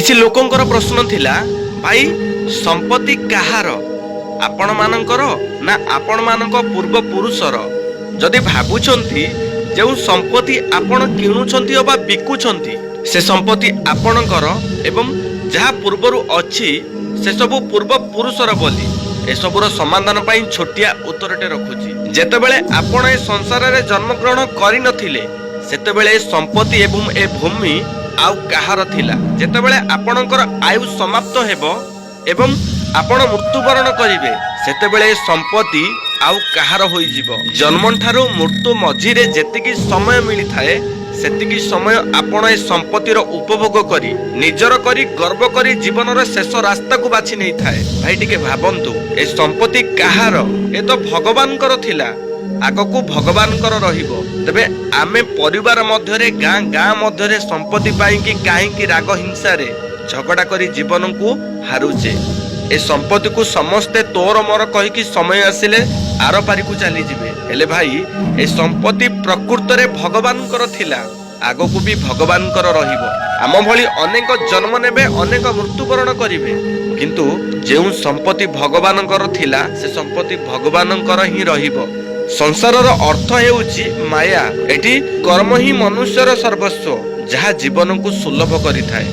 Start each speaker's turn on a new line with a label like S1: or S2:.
S1: କିଛି ଲୋକଙ୍କର ପ୍ରଶ୍ନ ଥିଲା, ଭାଇ, ସମ୍ପତ୍ତି କାହାର, ଆପଣମାନଙ୍କର ନା ଆପଣମାନଙ୍କ ପୂର୍ବପୁରୁଷର? ଯଦି ଭାବୁଛନ୍ତି ଯେଉଁ ସମ୍ପତ୍ତି ଆପଣ କିଣୁଛନ୍ତି ଅବା ବିକୁଛନ୍ତି ସେ ସମ୍ପତ୍ତି ଆପଣଙ୍କର ଏବଂ ଯାହା ପୂର୍ବରୁ ଅଛି ସେସବୁ ପୂର୍ବପୁରୁଷର ବୋଲି, ଏସବୁର ସମାଧାନ ପାଇଁ ଛୋଟିଆ ଉତ୍ତରଟେ ରଖୁଛି। ଯେତେବେଳେ ଆପଣ ଏ ସଂସାରରେ ଜନ୍ମଗ୍ରହଣ କରିନଥିଲେ, ସେତେବେଳେ ଏ ସମ୍ପତ୍ତି ଏବଂ ଏ ଭୂମି ଆଉ କାହାର ଥିଲା। ଯେତେବେଳେ ଆପଣଙ୍କର ଆୟୁ ସମାପ୍ତ ହେବ ଏବଂ ଆପଣ ମୃତ୍ୟୁବରଣ କରିବେ, ସେତେବେଳେ ଏ ସମ୍ପତ୍ତି ଆଉ କାହାର ହୋଇଯିବ? ଜନ୍ମଠାରୁ ମୃତ୍ୟୁ ମଝିରେ ଯେତିକି ସମୟ ମିଳିଥାଏ, ସେତିକି ସମୟ ଆପଣ ଏ ସମ୍ପତ୍ତିର ଉପଭୋଗ କରି, ନିଜର କରି, ଗର୍ବ କରି ଜୀବନର ଶେଷ ରାସ୍ତାକୁ ବାଛି ନେଇଥାଏ। ଭାଇ, ଟିକେ ଭାବନ୍ତୁ, ଏ ସମ୍ପତ୍ତି କାହାର? ଏ ତ ଭଗବାନଙ୍କର ଥିଲା, ଆଗକୁ ଭଗବାନଙ୍କର ରହିବ। ତେବେ ଆମେ ପରିବାର ମଧ୍ୟରେ, ଗାଁ ଗାଁ ମଧ୍ୟରେ ସମ୍ପତ୍ତି ପାଇଁକି କାହିଁକି ରାଗ ହିଂସାରେ ଝଗଡ଼ା କରି ଜୀବନକୁ ହାରୁଛେ? ଏ ସମ୍ପତ୍ତିକୁ ସମସ୍ତେ ତୋର ମୋର କହିକି ସମୟ ଆସିଲେ ଆରପାରିକୁ ଚାଲିଯିବେ। ହେଲେ ଭାଇ, ଏ ସମ୍ପତ୍ତି ପ୍ରକୃତରେ ଭଗବାନଙ୍କର ଥିଲା, ଆଗକୁ ବି ଭଗବାନଙ୍କର ରହିବ। ଆମ ଭଳି ଅନେକ ଜନ୍ମ ନେବେ, ଅନେକ ମୃତ୍ୟୁବରଣ କରିବେ, କିନ୍ତୁ ଯେଉଁ ସମ୍ପତ୍ତି ଭଗବାନଙ୍କର ଥିଲା, ସେ ସମ୍ପତ୍ତି ଭଗବାନଙ୍କର ହିଁ ରହିବ। ସଂସାରର ଅର୍ଥ ହେଉଛି ମାୟା। ଏଠି କର୍ମ ହିଁ ମନୁଷ୍ୟର ସର୍ବସ୍ୱ, ଯାହା ଜୀବନକୁ ସୁଲଭ କରିଥାଏ।